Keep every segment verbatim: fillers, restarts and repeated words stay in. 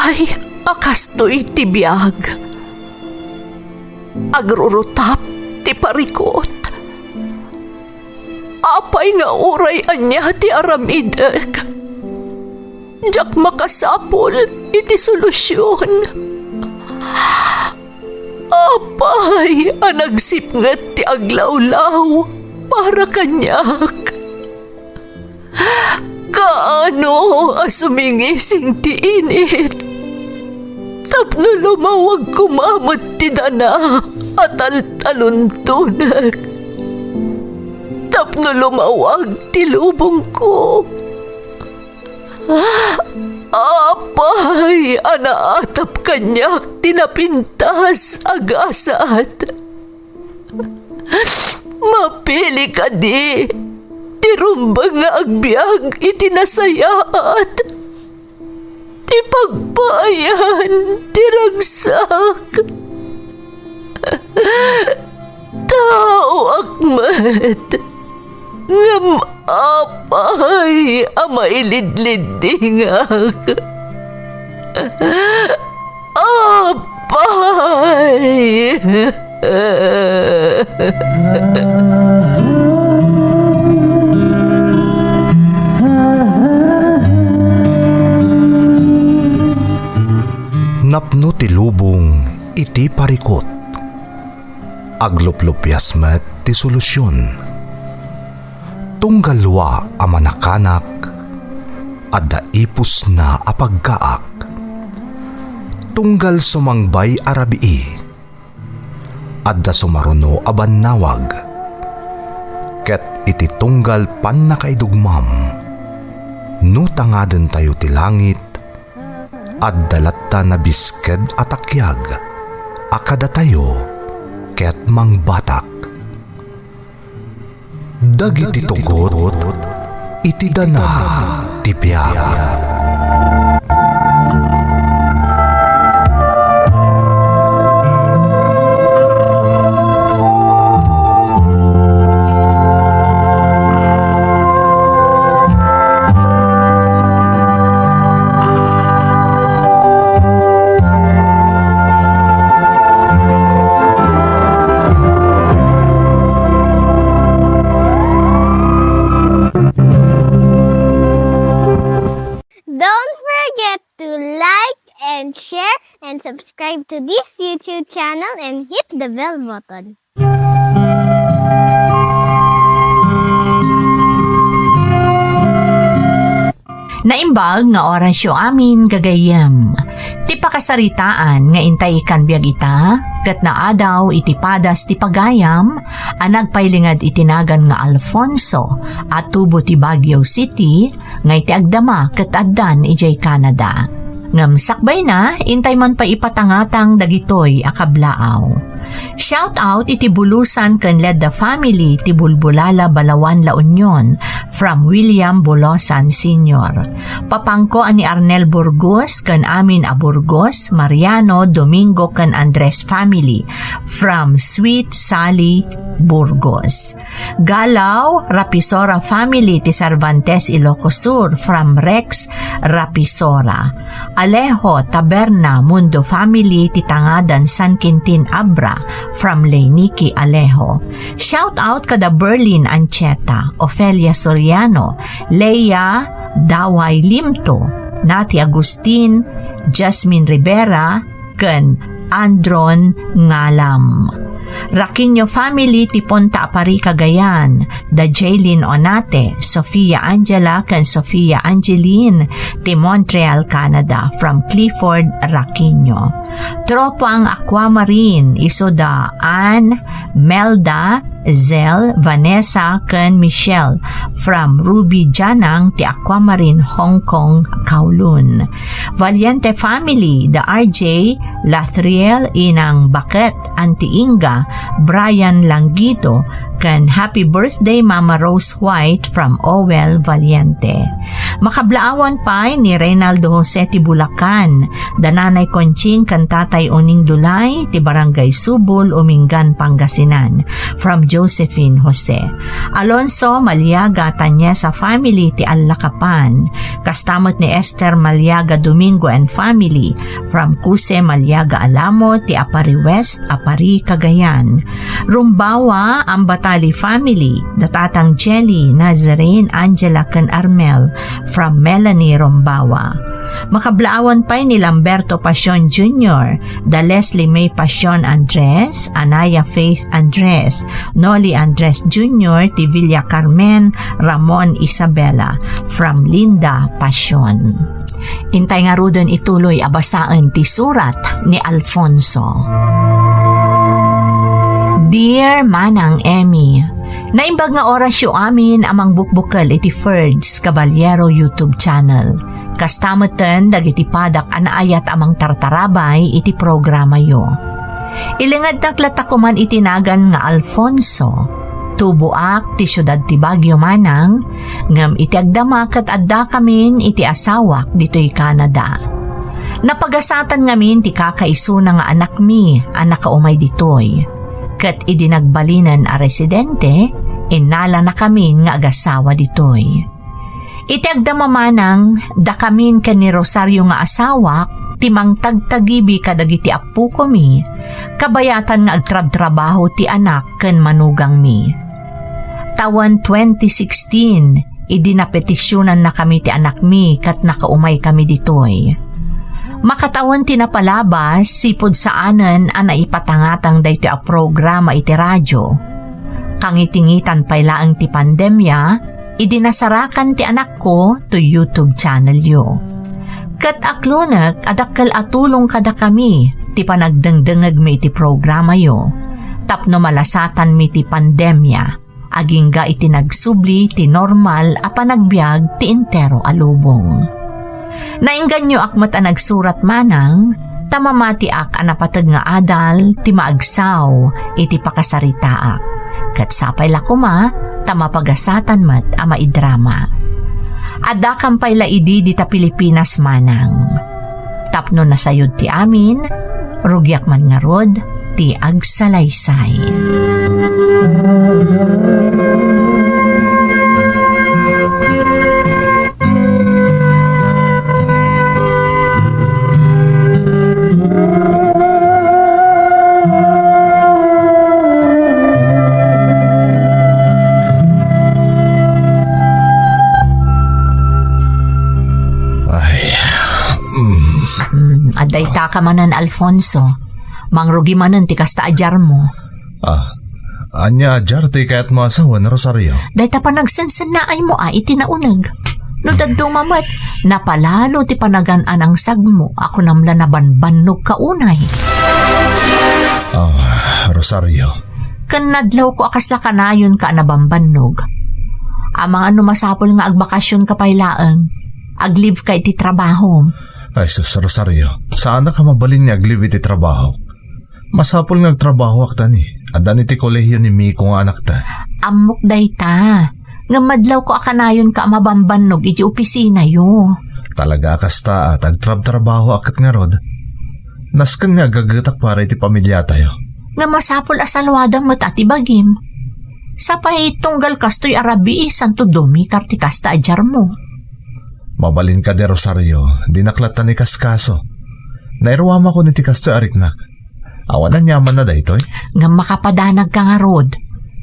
Ay, a kastoy ti biag. Agrurutap ti parikut. Apay nga uray ania ti aramidek, diak makasapul iti solusion. Apay a nagsipnget ti aglawlaw para kaniak? Kaano a sumingising ti init tapno lumawag koma met ti dana a taltaluntonek, tapno lumawag ti lubongko? Apay a naatap kaniak ti napintas a gasat? Mapili kadi ti rumbeng nga agbiag iti nasayaat, ti pagpaayan ti ragsak? Taoak met, ngem apay a mailidliddingak? Apay! Napno ti lubong iti parikut. Agluplupias met ti solusion. Tunggal dua a manakanak, adda ipusna a pagkaak. Tunggal sumangbay a rabii, adda sumaruno a bannawag. Ket iti tunggal pannakaidugmam, no tangadentayo ti langit, adda latta nabisked a takiag a kadatayo ket mangbatak. Dagiti tugot iti dana ti biag. Don't forget to like and share and subscribe to this YouTube channel and hit the bell button. Naimbag nga orasyo amin, gagayyem. Ti pakasaritaan nga intay ikkan biag ita, ket naadaw iti padas ti pagayam a nagpailinged iti nagan nga Alfonso a tubo ti Baguio City, nga iti agdama ket addan idiay Canada. Ngem sakbayna, intay man pay ipatangatang dagitoy a kablaaw. Shout out iti Bulusan ken Ledda family ti Bulbulala, Balaoan, La Union, from William Bulusan Senior. Papangko a ni Arnel Burgos ken amin a Burgos, Mariano, Domingo ken Andres family, from Sweet Sally Burgos. Galaw, Rapisora family ti Cervantes, Ilocos Sur, from Rex Rapisora. Alejo, Taberna, Mundo family ti Tangadan, San Quintin, Abra, from Leiniki Alejo. Shout out kada Berlin Ancheta, Ofelia Soriano, Leia Daway Limto, Nati Agustin, Jasmine Rivera, ken Andron Ngalam. Raquinho family ti Ponta Apari, Cagayan, da Jaylin Onate, Sofia Angela, ken Sofia Angeline ti Montreal, Canada, from Clifford Raquinho. Tropang Aquamarine, isu da Ann, Melda, Zel, Vanessa, ken Michelle, from Ruby Janang ti Aquamarine, Hong Kong, Kowloon. Valiente family, da R J Lathriel, Inang Baket, Auntie Inga, Brian Langido, ken Happy Birthday, Mama Rose White from Owel Valiente. Makablaawan pay ni Reynaldo Jose ti Bulacan, da Nanay Conching ken Tatay Oning Dulay ti Barangay Subol, Umingan, Pangasinan, from Josephine Jose. Alonso Maliaga Tanyesa family ti Allakapan, kasta met ni Esther Maliaga Domingo and family from Cuse Maliaga Alamo ti Apari West, Apari, Cagayan. Rumbawa, Ambatali family, da Tatang Jelly, Nazarene, Angela, ken Armel, from Melanie Rumbawa. Makablaawan pay ni Lamberto Pasion Junior, da Leslie May Pasion Andres, Anaya Faith Andres, Noli Andres Junior, ti Villa Carmen, Ramon, Isabela, from Linda Pasion. Intay ngaruden ituloy a basaen ti surat ni Alfonso. Dear Manang Emmy, naimbag nga orasyo amin a mangbukbukel iti Ferds Caballero YouTube channel. Kasta metten dagiti padak a naayat a mangtartarabay iti programayo. Ilingednak latta koman iti nagan nga Alfonso. Tuboak ti siudad ti Baguio, manang, ngem iti agdama ket addakamin iti asawak ditoy Canada. Napagasatan ngamin ti kakaisuna nga anakmi a nakaumay ditoy. Ket idi nagbalinen a residente, innalanakamin nga agasawa ditoy. Iti agdama manang, dakamin ken ni Rosario nga asawak ti mangtagtagibi kadagiti appokomi, kabayatan nga agtrabtrabaho ti anak ken manugangmi. Tawen twenty sixteen, idi napetisionannakami ti anakmi ket nakaumaykami ditoy. Makatawen ti napalabas, sipud saanen a naipatangatang daytoy a programa iti radyo. Kangitingitan pay laeng ti pandemia, idi nasarakan ti anakko to YouTube channelyo. Ket aklonek a dakkel a tulong kadakami ti panagdengdengngegmi iti programayo tapno malasatanmi ti pandemia, agingga iti nagsubli ti normal a panagbiag ti entero a lubong. Naingganoak met a nagsurat manang, ta mamatiak a napateg nga adal ti maagsaw iti pakasaritaak. Ket sapay la koma ta mapagasatan met a maidrama. Addakam pay la idi dita Pilipinas manang. Tapno nasayod ti amin, rugiak man ngarud ti agsalaysay. Ay, mm. Mm, adda ita ka manen, Alfonso. Mangrugi manen ti kasta a diarmo. Ah, ania a diar ti kayatmo a sawen, Rosario? Dayta panagsensennaaymo a iti nauneg. No dadduma met, napalalo ti panagan-anangsagmo a kunam la nabanbannog ka unay. Ah, Rosario. Ken nadlawko a kasla kanayon ka a nabanbannog. Amangan no masapul nga agbakasyon ka pay laeng. Ag-leave ka iti trabaho. Ay, sus, Rosario. Saanak a mabalin nga ag-leave iti trabaho. Masapul nga agtrabahoak ta ni, addan iti kolehio ni Miko nga anakta. Ammok dayta. Ngem madlawko a kanayon ka a mabanbannog iti opisinayo. Talaga a kasta, a, ta agtrabtrabahoak ket ngarud. Nasken nga agagetak para iti pamiliatayo. Nga masapul a saluadam met a ti bagim. Sapay tunggal kastoy a rabii, Santo Domingo, ti kasta a diarmo. Mabalin kadi, Rosario, dinak latta ni kaskaso. Nairuamakon iti kastoy a riknak. Awan aniamanna daytoy? Ngem makapadanag ka ngarud.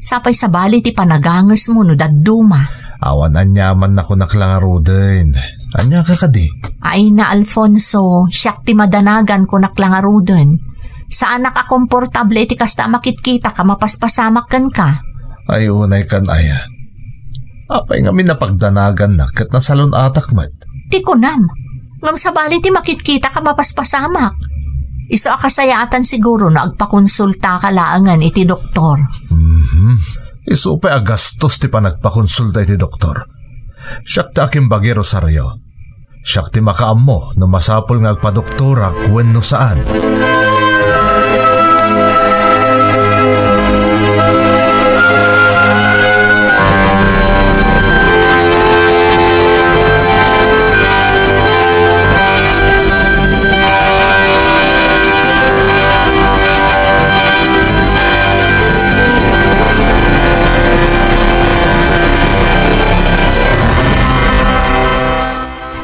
Sapay sabali ti panagangesmo no dadduma. Awan aniamanna kunak la ngaruden. Ania ka kadi? Ay na, Alfonso, siak ti madanagan kunak la ngaruden. Saanak a komportable iti kasta a makitkitak a mapaspasamak kenka. Ay, unay kan aya. Apay ngamin a pagdanagannak ket nasalun-atak met? Ti kunam, ngem sabali ti makitkitak a mapaspasamak. Isu a kasayaatan siguro no agpakonsultaka laengen iti doktor. Mhm. Isu pay a gastos ti panagpakonsulta iti doktor. Siak ti akimbagi, Rosario. Siak ti makaammo no masapul nga agpadoktorak wenno saan.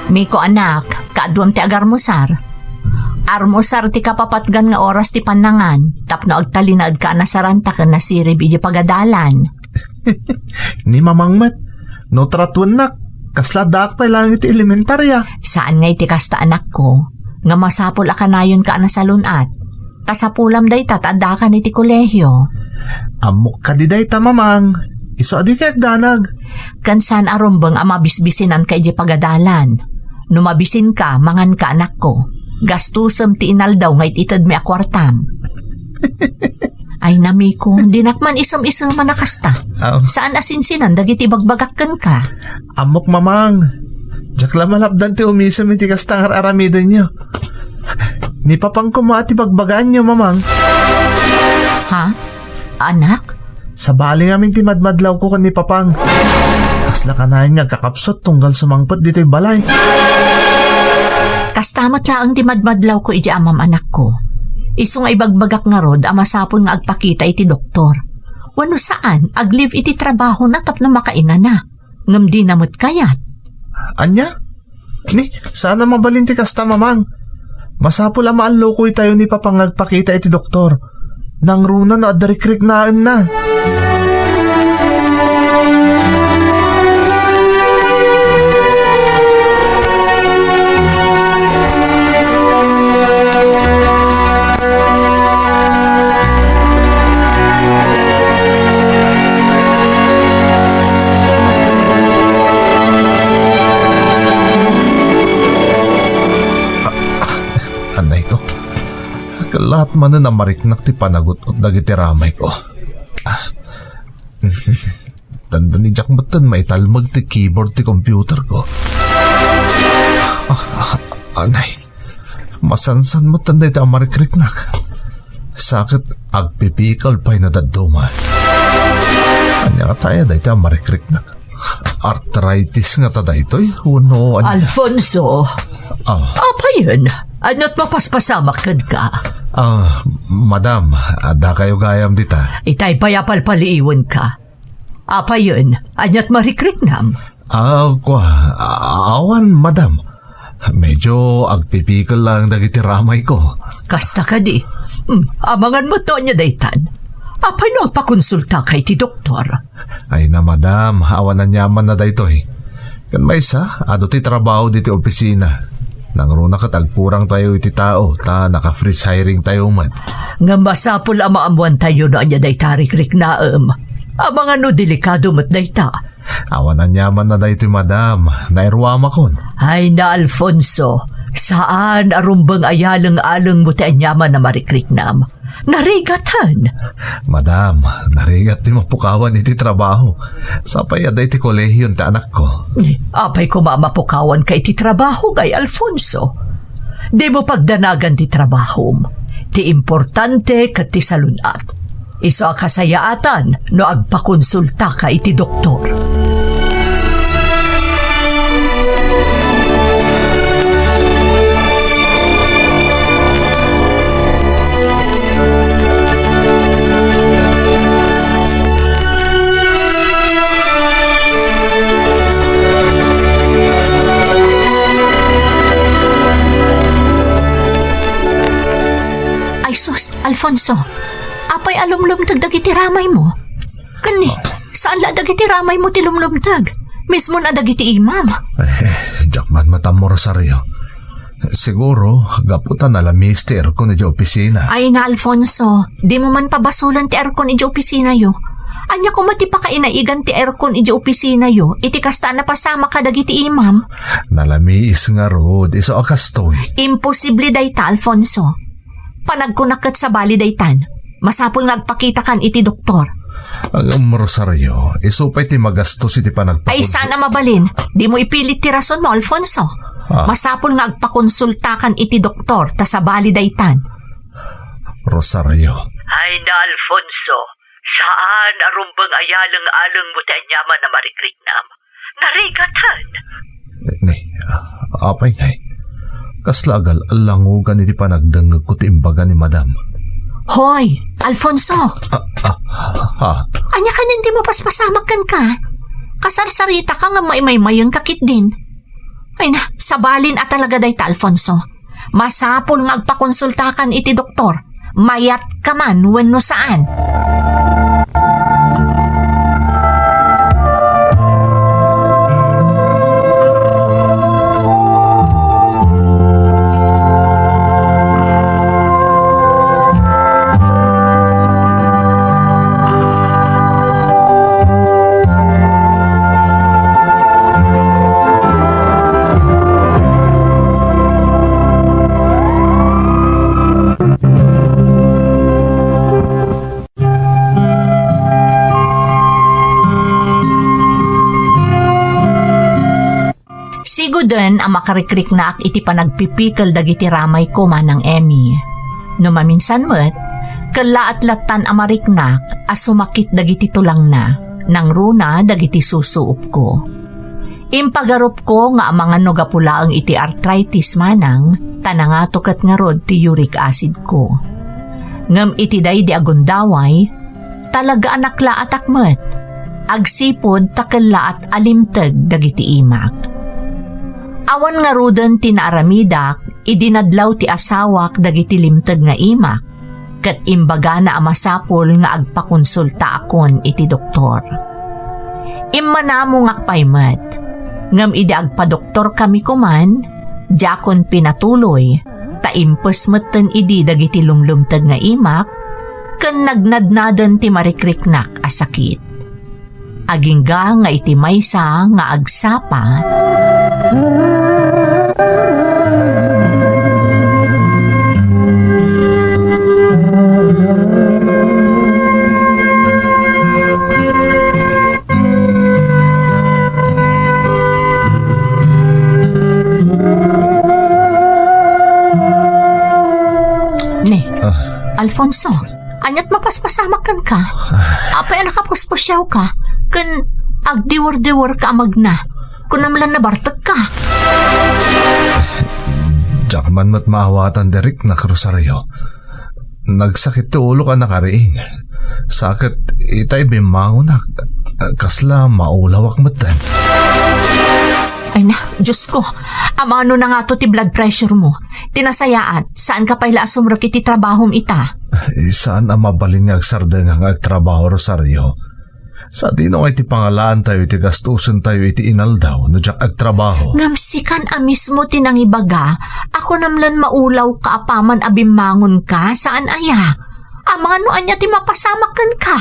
Miko, anak, kaaduam ti agarmusar. Armusar ti kapapatgan nga oras ti pannangan tapno agtalinaedka a nasaranta ken nasirib idiay pagadalan. Ni mamang met, no tratuennak, kasla addaak pay laeng iti elementaria. Saan nga iti kasta, anakko, nga masapul a kanayonka a nasalun-at. Kasapulam dayta ta addakan iti kolehio. Ammok kadi dayta, mamang. Isu a dikay agdanag. Ken saan a rumbeng a mabisbisinanka idiay pagadalan. No mabisinka, manganka, anakko. Gastusem ti inaldaw nga it-itedmi a kuartam. Ay, namiko, dinak man isem-iseman a kasta. Aw. Saan a sinsinan dagiti ibagbagak kenka? Ammok, mamang. Diak la malapdan ti umisem iti kasta nga ar-aramidenyo. Ni papang koma ti bagbagaanyo, mamang. Ha? Anak? Sabali ngamin ti madmadlawko ken ni papang. Kasla kanayon nga agkakapsut tunggal sumangpet ditoy balay. Kasta met laeng ti madmadlawko idiay amam, anakko. Isu nga ibagbagak ngarud a masapul nga agpakita iti doktor. Wenno saan, ag-leave iti trabahona tapno makainana. Ngem dina met kayat. Ania? Ni, saan a mabalin ti kasta, mamang. Masapul a maallukoytayo ni papang nga agpakita iti doktor. Nangruna no adda rikriknaenna. Ah, ah, anay ko. Kalat manen a mariknak ti panagut-ot dagiti ramay ko. Ah. Tanda ni Jack metten maitalmeg ti keyboard ti computer ko. Ah, ah, anay. Masansan met dayta a marikriknak. Sa ket agpipikal pay no dadduma. Ania ngata aya dayta a marikriknak? Arthritis ngata daytoy? Wenno ania? Alfonso! Ah. Apayen? Ania't mapaspasamak kenka? Ah, madam, adda kayo gayam dita. Itay pay a palpaliiwenka. Apayen, ania't marikriknam? Ah, kua, a-, awan, madam. Medyo agpipikal lang dagiti ramay ko. Kasta kadi. Hmm, amangan met no ania daytan. Apay no agpakonsultaka iti doktor? Ay na, madam, awan aniaman na daytoy. Ken maysa, adu ti trabaho diti opisina. Nangruna ket agkurang tayo iti tao, ta naka-fresh hiring tayo met. Ngem masapul a maammuan tayo no ania dayta a rikriknaem. Amangan no delikado met dayta. Awan aniaman na daytoy, madam. Nairuamakon. Ay na, Alfonso. Saan a rumbeng a yaleng-alengmo ti aniaman a marikriknam. Narigaten. Madam, narigat ti mapukawan iti trabaho. Sapay adda iti kolehion ti anakko. Ni, apay koma a mapukawanka iti trabaho, ngay Alfonso? Dimo pagdanagan ti trabahom. Ti importante ket ti salun-at. Isu a kasayaatan no agpakonsultaka iti doktor. Ay sus, Alfonso, apay a lumlumteg dagiti ramaymo? Ken ni, saan la dagiti ramaymo ti lumlumteg. Mismo na dagiti imam. Eh, diak man met ammo, Rosario. Siguro, gapu ta nalamiis ti aircon idiay opisina. Ay na, Alfonso, dimo man pabasolan ti aircon idiay opisinayo. Ania koma ti pakainaigan ti aircon idiay opisinayo iti kasta a napasamak kadagiti imam? Nalamiis ngarud, isu a kastoy. Imposible dayta, Alfonso. Panagkunak ket sabali daytan. Masapul nga agpakitakan iti doktor. Ngem, Rosario, isu pay ti magastos iti panagpakun- Ay, saan a mabalin. Dimo ipilit ti rasonmo, Alfonso. Ah. Masapul nga agpakonsultakan iti doktor ta sabali daytan. Rosario. Ay na, Alfonso. Saan a rumbeng a yaleng-alengmo ti aniaman a marikriknam. Narigaten. Ni, ah, apay ngay? Kasla agal-alangugan iti panagdengngegko ti imbaga ni Madam. Hoy, Alfonso! Ah, ah, ah. Ania kanen ti mapaspasamak kenka? Kasarsaritaka ngem maimaymayengka ketdin. Ay na, sabalin a talaga dayta, Alfonso. Masapul nga agpakonsultakan iti doktor. Mayat ka man wenno saan. Siguden a makarikriknaak iti panagpipikel dagiti ramayko, Manang Emmy. No maminsan met, kellaat lattan a mariknak a sumakit dagiti tulangna, nangruna dagiti susuopko. Impagarupko nga amangan no gapu laeng iti arthritis manang, ta nangato ket ngarud ti uric acidko. Ngem iti daydi a gundaway, talaga a naklaatak met, agsipud ta kellaat a limteg dagiti imak. Awan ngaruden ti naaramidak idi nadlaw ti asawak dagiti limteg nga imak, ket imbagana a masapul nga agpakonsultaakon iti doktor. Immanamongak pay met, ngem idi agpadoktorkami koman, diakon pinatuloy, ta impes metten idi dagiti lumlumteg nga imak, ken nagnadnaden ti marikriknak a sakit. Agingga nga iti maysa nga agsapa. Ne, Ah. Alfonso, aniat mapaspasamak kenka? Apay a nakapuspusiawka? Ken agdiwerdiwerka a magna. Kunam lan nabartekka. Diak man met maawatan ti riknak, Rosario. Nagsakit ti ulok a nakariing. Sa ket itay bimmangonak. Kasla maulawak metten. Ay na, Diyos ko. Amano na nga to ti blood pressure mo? Ti nasayaat, saan ka pay la a sumrek iti trabahom ita? Eh, saan a mabalin nga agsardeng nga agtrabaho, Rosario? Sadino nga iti pangalaantayo iti gastusentayo iti inaldaw no diak agtrabaho? Ngem sikan a mismo ti nangibaga a kunam lan maulawka apaman a bimmangonka, saan aya? Amano ania ti mapasamak kenka?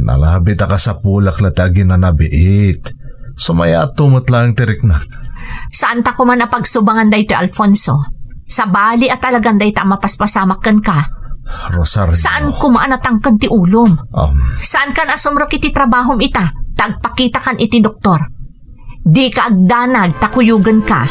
Nalabit a kasapulak la ti aginanabiit. Sumayaat to met laeng ti riknak. Saan ta koman a pagsubangan daytoy, Alfonso. Sabali a talagan dayta a mapaspasamak kenka. Rosario. Saan koma a natangken ti ulom? Um. Saan kan a sumrek iti trabahom ita, ta agpakitakan iti doktor. Dika agdanag ta kuyogenka.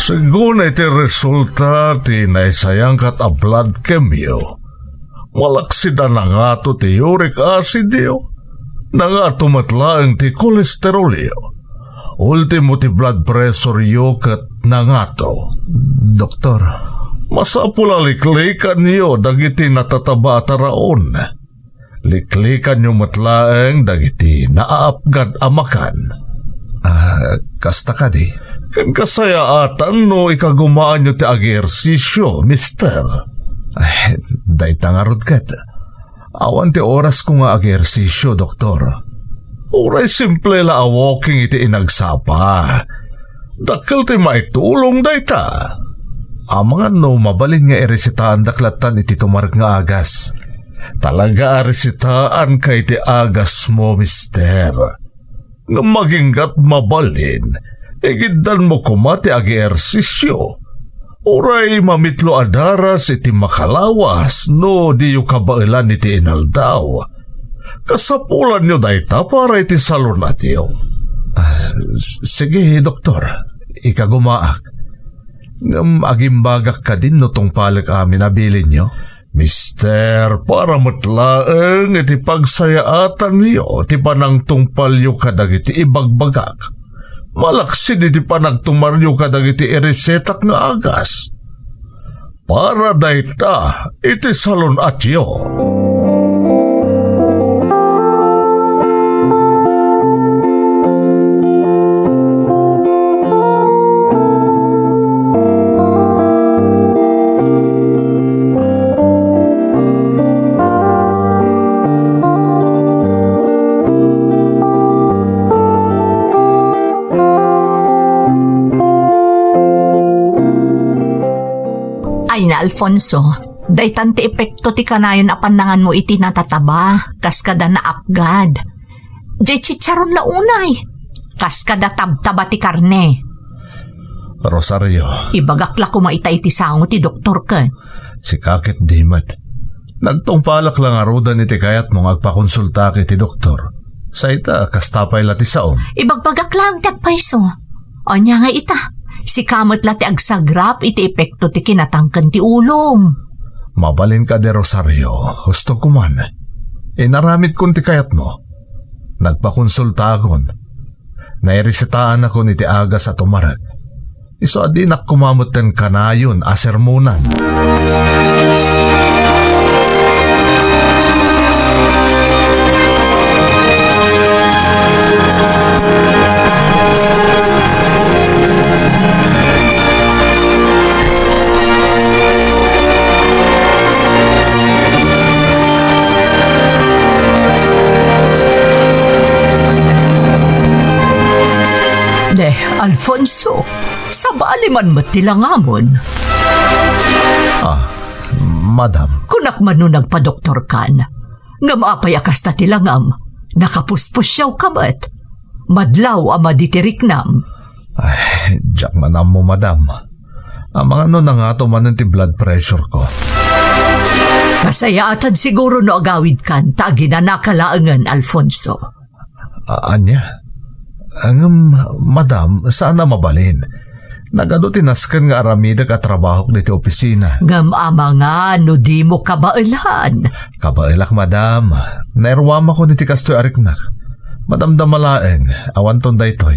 Segun iti resulta ti naisayangkat a blood chemio, malaksid a nangato ti uric acidyo, nangato met laeng ti kolesterolyo. Ultimo ti blood pressureyo ket nangato. Doktor. Masapul a liklikanyo dagiti natataba a taraon. Liklikanyo met laeng dagiti naapgad a makan. Ah, kasta kadi? Ken kasayaatan no ikagumaanyo ti agehersisyo, mister. Ay, dayta ngarud ket. Awan ti orasko nga agehersisyo, doktor. Uray simple la a walking iti inagsapa. Dakkel ti maitulong dayta. Amangan no mabalin nga iresitaandak lattan iti tumarek nga agas. Talaga a resitaanka iti agasmo, mister. Ngem agingga't mabalin, igiddanmo koma ti agehersisyo. Uray mamitlo a daras iti makalawas no diyo kabaelan iti inaldaw. Kasapulanyo dayta para iti salunatyo. Ah, s-, sige, doktor. Ikagumaak. Ngem agimbagak kadin no tungpalek amin a bilinyo? Mister, para met laeng iti pagsayaatanyo ti panangtungpalyo kadagiti ibagbagak, malaksid iti panagtumaryo kadagiti iresetak nga agas. Para dayta iti salun-atyo. Ay na, Alfonso, daytan ti epekto ti kanayon a pannanganmo iti natataba, kas kada naapgad. Jay chicharon la unay, kas kada tabtaba ti karne. Rosario. Ibagak la koma ita iti sango ti doktor ken. Sika ket di met. Nagtungpalak la ngaruden iti kayatmo nga agpakonsultaak iti doktor. Sayta, kasta pay la ti saom. Ibagbagak laeng ti agpayso. Ania nga ita, sika met la ti agsagrap iti epekto ti kinatangken ti ulom. Mabalin kadi, Rosario, husto koman. Inaramidkon ti kayatmo. Nagpakonsultaakon. Nairesetaanakon iti agas a tumarek. Isu a dinak koma metten kanayon a sermonan. Ne, Alfonso, sabali man met ti langamon. Ah, madam. Kunak man no nagpadoktorkan. Ngem apay a kasta ti langam? Nakapuspusiawka met. Madlaw a madi ti riknam. Ay, diak man ammo, madam. Amangan no nangato manen ti blood pressure ko. Kasayaatan siguro no agawidkan ta aginanaka laengen, Alfonso. A-, ania? Ngem, madam, saan a mabalin. Nagadu ti nasken nga aramidek a trabahok diti opisina. Ngem amangan no dimo kabaelan. Kabaelak, madam. Nairuamakon iti kastoy a riknak. Madamdama laeng, awanton daytoy.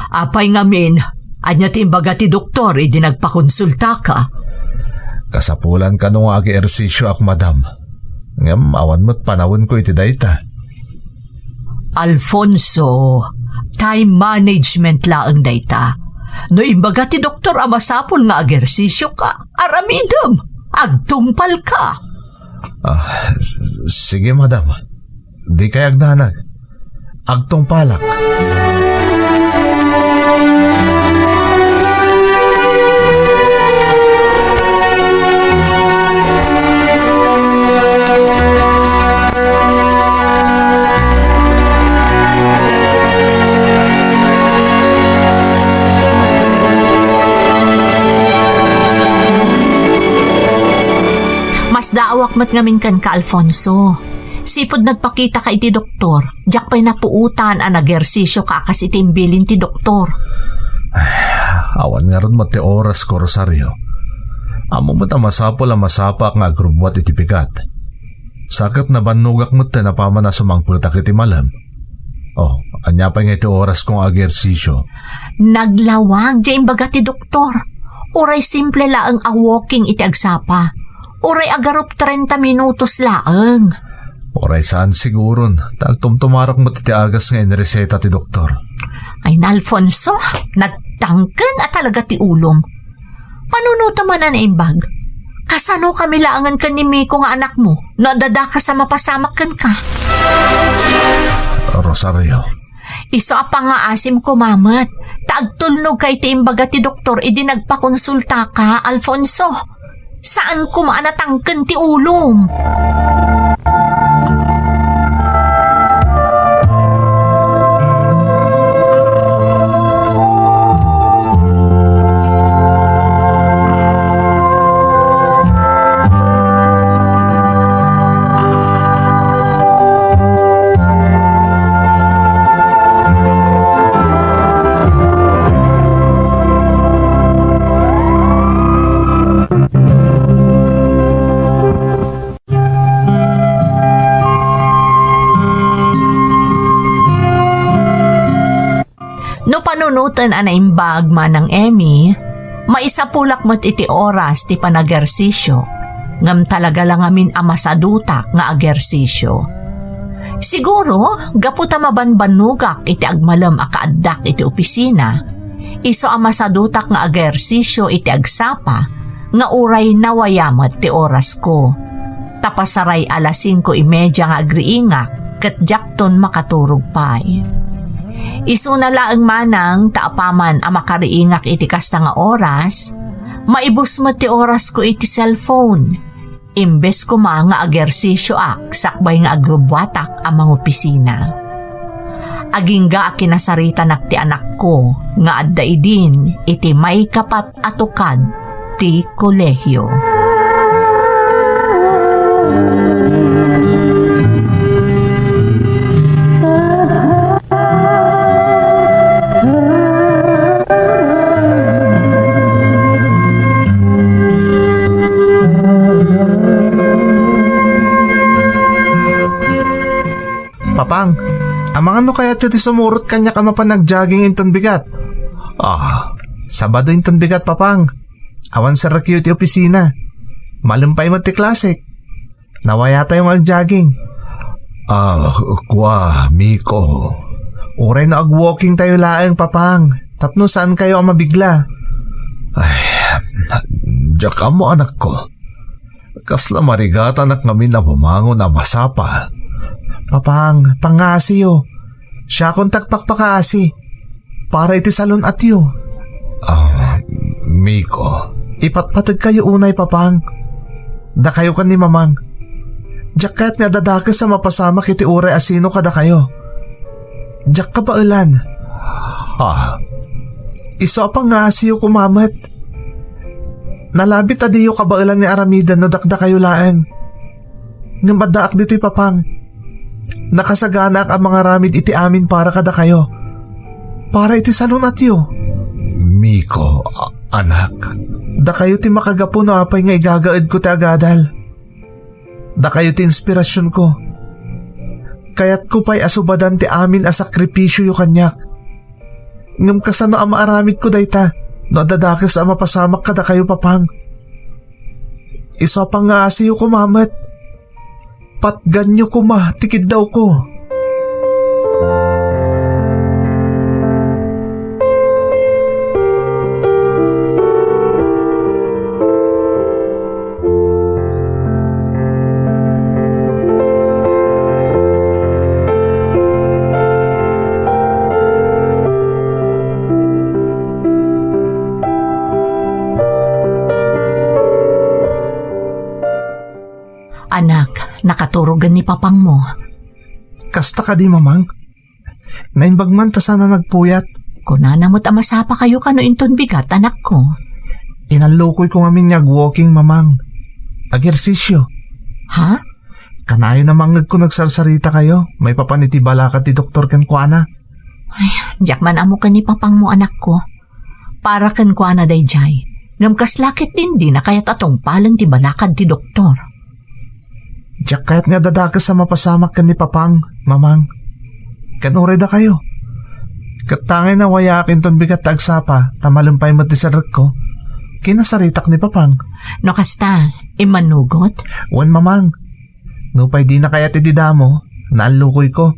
Apay ngamin, ania ti imbaga ti doktor idi nagpakonsultaka? Kasapulan kano nga ag-ehersisyoak, madam. Ngem awan met panawenko iti dayta. Alfonso, time management laeng dayta. No imbaga ti doktor a masapul nga ag-ehersisyoka, aramidem, agtungpalka. Ah, s-, sige, madam. Dikay agdanag. Agtungpalak. Masdaawak met ngamin kenka, Alfonso. Sipud nagpakitaka iti doktor, diak pay napuotan a nag-ehersisyoka a kas iti imbilin ti doktor. Awan ngarud met ti orasko, Rosario. Ammom met a masapul a masapaak nga agrubbuat iti bigat. Sa ket nabannogak metten apaman a sumangpetak iti malem. Oh, ania pay nga iti orasko nga ag-ehersisyo? Naglawag diay imbaga ti doktor. Uray simple laeng a walking iti agsapa. Uray agarup trenta minutos laeng. Uray saan siguron, ta agtumtumarak met iti agas nga inreseta ti doktor. Ay na, Alfonso, nagtangken a talaga ti ulom. Panunotem a naimbag. Kasano kami laengen ken ni Miko nga anakmo no adda dakes a mapasamak kenka? Rosario. Isu a pangngaasim koma met, ta agtulnogka iti imbaga ti doktor idi nagpakonsultaka, Alfonso. Saan koma a natangken ti ulom. Nutan a naimbag, Manang Emmy, maisapulak met iti oras ti panagersisio, ngem talaga la ngamin a masadutak nga agersisio. Siguro, gapu ta mabanbannogak iti agmalem a kaaddak iti opisina, isu a masadutak nga agersisio iti agsapa nga uray nawaya met ti orasko. Ta pasaray alas singko y media nga agriingak ket diakton makaturog pay. Isuna laeng, Manang, ta apaman a makariingak iti kasta nga oras, maibus met ti orasko iti cellphone. Imbes koma nga agersisioak sakbay nga agrubbuatak a mangopisina. Agingga a kinasaritanak ti anakko nga adda idin iti maikapat a tukad ti kolehio. Papang, amangan no kayatyo ti sumurot kaniak a mapan agjogging inton bigat? Ah, Sabado inton bigat, Papang. Awan serrekyo iti opisina. Malem pay met ti klasek. Nawayatayo nga agjogging. Ah, kua, Miko. Uray no agwalking tayo laeng, Papang, tapno saan kayo a mabigla. Ay, diak ammo, anakko. Kasla marigatanak ngamin a bumangon a masapa. Papang, pangaasiyo. Siakon ti agpakpakaasi. Para iti salun-atyo. Ah, Miko. Ipatpategkayo unay, Papang. Dakayo ken ni Mamang. Diak kayat nga adadakes a mapasamak iti uray a sino kadakayo. Diak kabaelan. Ah. Isu a pangaasiyo koma met. Nalabit a diyo kabaelan nga aramiden no dakdakayo laeng. Ngem addaak ditoy, Papang. Nakasaganaak a mangaramid iti amin para kadakayo. Para iti salun-atyo. Miko, a-, anak. Dakayo ti makagapu no apay nga igagaedko ti agadal. Dakayo ti inspirasionko. Kayatko pay a subadan ti amin a sakripisioyo kaniak. Ngem kasano a maaramidko dayta no adda dakes a mapasamak kadakayo, Papang? Isu a pangaasiyo koma met. Patganyo koma ti kiddawko. Anak, nakaturogen ni papangmo. Kasta kadi, Mamang? Naimbag man ta saan a nagpuyat. Kunana met a masapa kayo kano inton bigat, anakko. Inallukoyko ngamin nga ag-walking, Mamang. Agersisyo. Ha? Kanayon a mangngegko nagsarsarita kayo maipapan iti balakad ti doktor kenkuana. Ay, diak man ammo ken ni papangmo, anakko. Para kenkuana daydiay. Ngem kasla ket dindi na kayat a tungpalen ti balakad ti doktor. Diak kayat nga adadakes a mapasamak ken ni Papang, Mamang. Ken uray dakayo. Ket ta ngay nawayaak inton bigat ta agsapa, ta malem pay met ti serrekko. Kinasaritak ni Papang. No kasta, immanugot? Wen, Mamang. Nupay dina kayat iti damo, naallukoyko.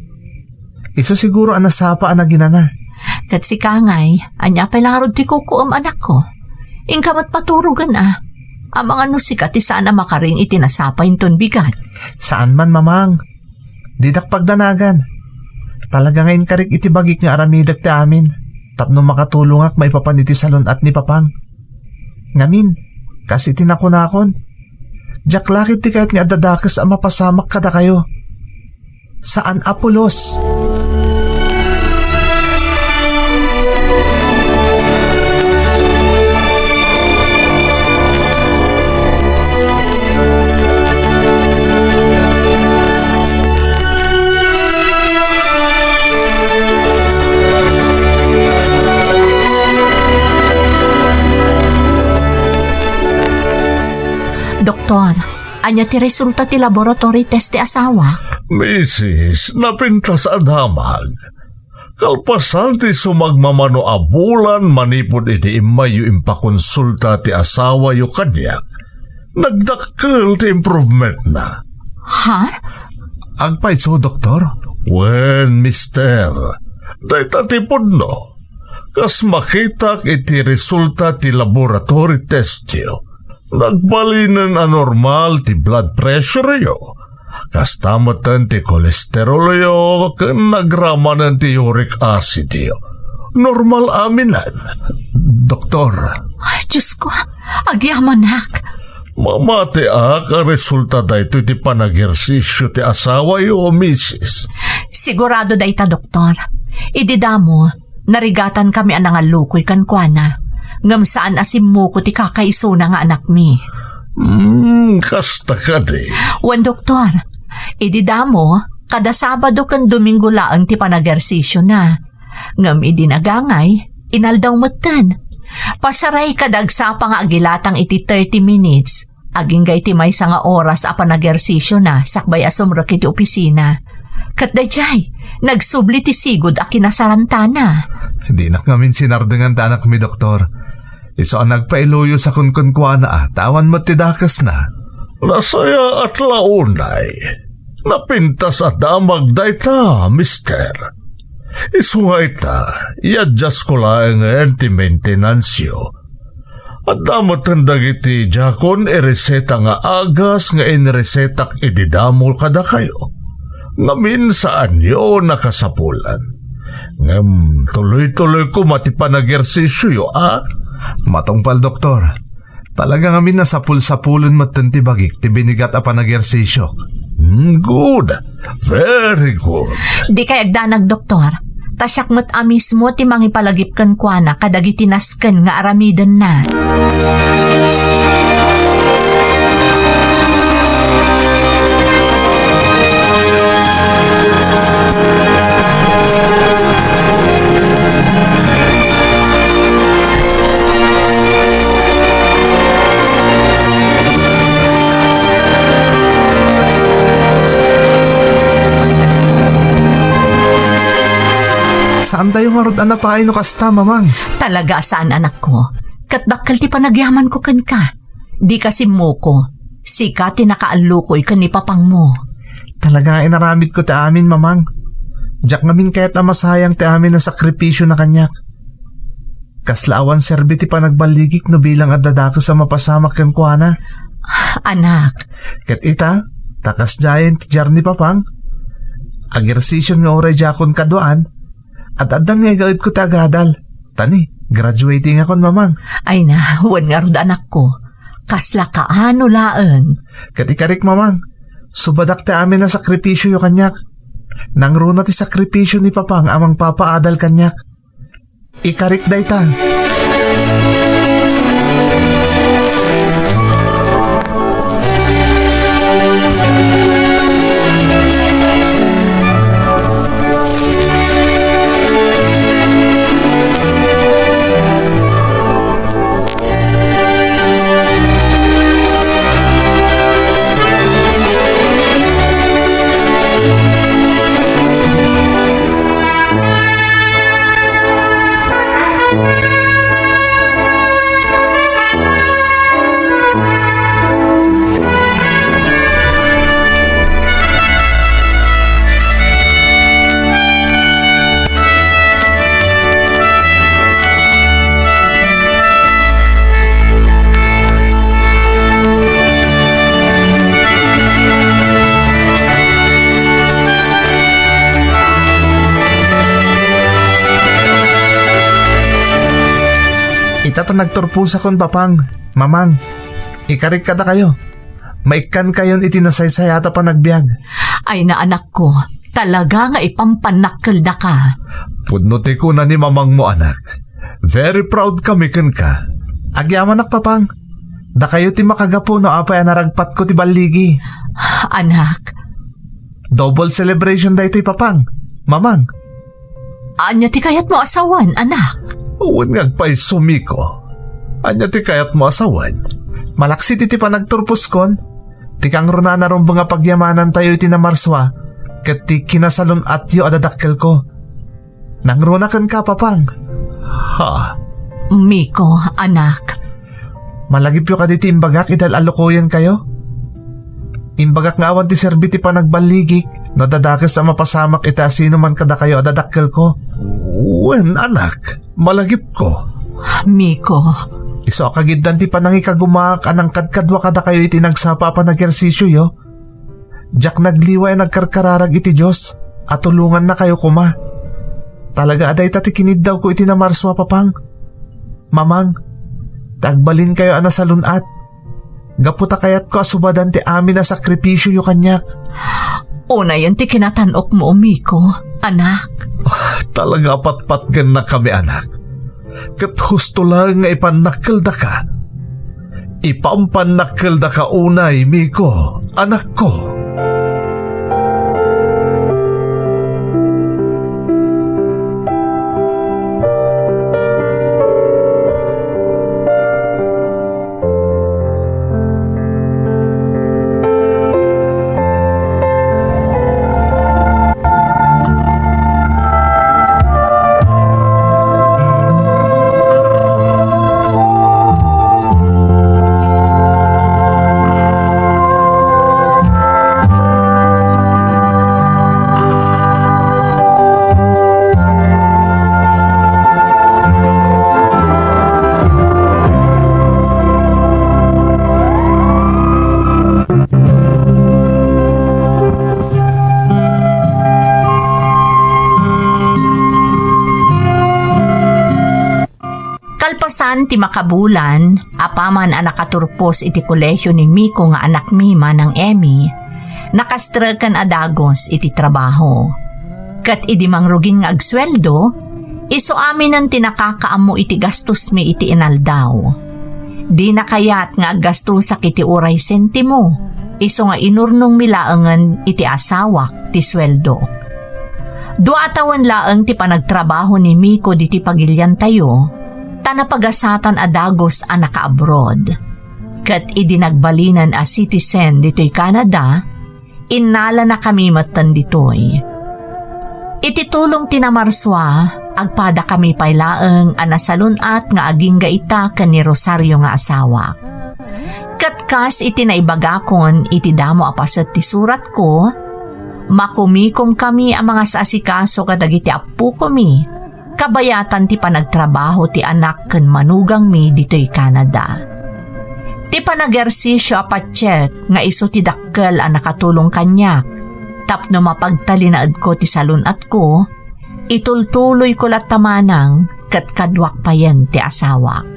Isu siguro a nasapa a naginana. Ket sika ngay, ania pay la ngarud ti kukuem, anakko? Inka met paturogen a. Amangan no sika ti saan a makaring iti nasapa inton bigat. Saan man, Mamang. Didak pagdanagan. Talaga nga inkarik iti bagik nga aramidek ti amin tapno makatulongak maipapan iti salun-at ni Papang. Ngamin, kas iti nakunakon, diak la ketdi kayat nga adadakes a mapasamak kadakayo. Saan a pulos. Doktor, ania ti resulta ti laboratory test ti asawak? Misis, napintas a damag. Kalpasan ti sumagmamano a bulan manipud idi immayyo impakonsulta ti asawayo kaniak, nagdakkel ti improvementna. Ha? Agpayso, Doktor? Wen, Mister, dayta ti pudno. Kas makitak iti resulta ti laboratory testyo, nagbalinen a normal ti blood pressureyo. Kasta metten ti kolesterolyo ken nagramanen ti uric acidyo. Normal aminen, Doktor. Ay, Diyos ko, agyamanak. Mamatiak a resulta daytoy ti panagersisyo ti asawayo, misis. Sigurado dayta, Doktor. Idi damo, narigatankami a nangallukoy kenkuana. Ngem saan a simmuko ti kakaisuna nga anakmi. Hmm, kasta kadi. Wen, Doktor, idi damo, kada Sabado ken Domingo laeng ti panagersisyona. Ngem idi nagangay, inaldaw metten. Pasaray kada agsapa nga agilatang iti thirty minutes, agingga iti maysa nga oras a panagersisyona sakbay a sumrek iti opisina. Ket daydiay, nagsubli ti sigud a kinasarantana. Dinak ngamin sinardengan ti anakmi, Doktor. Isu a nagpailuyosak kenkuana a ta awan met ti dakesna. Nasayaat la unay. Napintas a damag dayta, mister. Isu nga ita, i-adjust ko laengen ti maintenance-yo. Adda metten dagiti diakon ireseta nga agas nga inresetak idi damo kadakayo. Ngamin saanyo nakasapulan. Ngem tuloy-tuloy koma ti panagersisyoyo, a? Matungpal, Doktor. Talaga ngamin a sapul-sapulen metten ti bagik ti binigat a panagersisyok. Hmm, good. Very good. Dikay agdanag, Doktor. Ta siak met a mismo ti mangipalagip kenkuana kadagiti nasken nga aramidenna. Saantayo ngarud a napaay no kasta, Mamang. Talaga a saan, anakko. Ket dakkel ti panagyamanko kenka. Dika simmuko. Sika ti nakaallukoy ken ni papangmo. Talaga nga inaramidko ti amin, Mamang. Diak ngamin kayat a masayang ti amin a sakripisyona kaniak. Kasla awan serbi ti panagballigik no bilang adda dakes a mapasamak kenkuana. Anak. Ket ita, ta kasdiayen ti diar ni Papang. Agersisyon nga uray diakon kaduaan, ad-addan nga igaedko ti agadal. Tani, graduatingakon, Mamang. Ay na, wen ngarud, anakko. Kasla kaano laeng. Ket ikarik, Mamang. Subadak ti amin a sakripisyoyo kaniak. Nangruna ti sakripisyo ni Papang a mangpapaadal kaniak. Ikarik dayta. Ita ta nagturposakon, Papang, Mamang. Ikarik kadakayo. Maikkankayon iti nasaysayat a panagbiag. Ay na, anakko, talaga nga ipampannakkeldaka. Pudno ti kuna ni mamangmo, anak. Very proud kami kenka. Agyamanak, Papang. Dakayo ti makagapu no apay a naragpatko ti balligi. Anak. Double celebration daytoy, Papang. Mamang. Ania ti kayatmo a sawen, anak? Wen nga agpayso, Miko. Ania ti kayatmo a sawen? Malaksid iti panagturposkon, ti kangrunaan a rumbeng a pagyamanantayo iti namarsua, ket ti kinasalun-atyo a dadakkelko. Nangruna kenka, Papang. Ha? Miko, anak. Malagipyo kadi ti imbagak idi al-alukoyenkayo? Imbagak nga awan ti serbi ti panagballigik no dadakes a mapasamak iti asinoman kadakayo a dadakkelko. Wen, anak, malagipko. Miko. Isu a kagiddan ti panangikagumaak a nangkadkadua kadakayo iti nagsapa a panagersisioyo. Diak nagliway a nagkarkararag iti Dios a tulongannakayo koma. Talaga a dayta ti kiniddawko iti namarsua, Papang. Mamang, ta agbalinkayo a nasalun-at. Gapu ta kayatko a subadan ti amin a sakripisioyo kaniak. Unayen ti kinatan-okmo, Miko, anak. Ah, talaga a patpatgennakami, anak. Ket husto laeng nga ipannakkeldaka. Ipampannakkeldaka unay, Miko, anakko. Kalpasan ti makabulan, apaman a nakaturpos iti kolehio ni Miko nga anakmi manang Emmy, nakastreken a dagus iti trabaho. Ket idi mangrugin nga agsueldo, isu aminen ti nakakaammo iti gastosmi iti inaldaw. Dina kayat nga aggastosak iti uray sentimo, isu nga inurnongmi laengen iti asawak ti sueldok. Dua a tawen laeng ti panagtrabaho ni Miko ditoy pagiliantayo, ta napagasatan a dagus a naka-abroad. Ket idi nagbalinen a citizen ditoy Canada, innalanakami metten ditoy. Iti tulong ti namarsua, agpadakami pay laeng a nasalun-at nga agingga ita ken ni Rosario nga asawak. Ket kas iti naibagakon iti damo a paset ti suratko, makumikomkami a mangas-asikaso kadagiti appokomi, kabayatan ti panagtrabaho ti anak ken manugangmi ditoy Canada. Ti panagersisio a patiek nga isu ti dakkel a nakatulong kaniak tapno mapagtalinaedko ti salun-atko, itultuloyko latta manang ket kaduak payen ti asawak.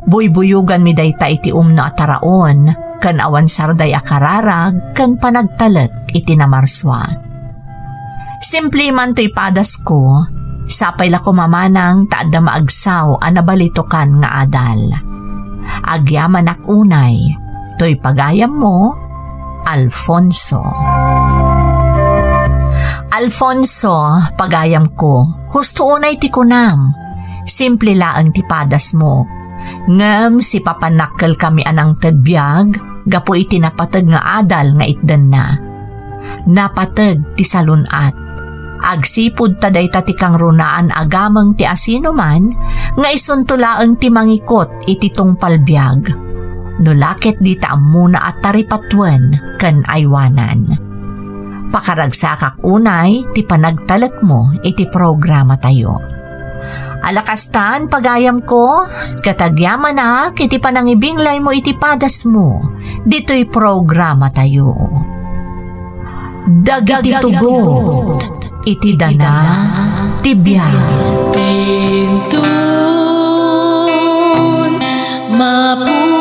Buybuyoganmi dayta iti umno a taraon ken awan sarday a kararag ken panagtalek iti namarsua. Simple man toy padasko, sapay la koma manang ta adda maagsaw a nabalitokan nga adal. Agyamanak unay, toy pagayammo, Alfonso. Alfonso, pagayamko, husto unay ti kunam. Simple laeng ti padasmo. Ngem sipapannakkelkami a nangted biag gapu iti napateg nga adal nga itdenna. Napateg ti salun-at. Agsipud ta dayta ti kangrunaan a gameng ti asinoman nga isunto laeng ti mangikot iti tungpal biag. No la ket dita ammona a taripatuen ken aywanan. Pakaragsakak unay ti panagtalekmo iti programatayo. Ala kastan, pagayamko, ket agyamanak iti panangibinglaymo iti padasmo ditoy programatayo. Dagiti tugot iti dana ti biag. Inton mapu-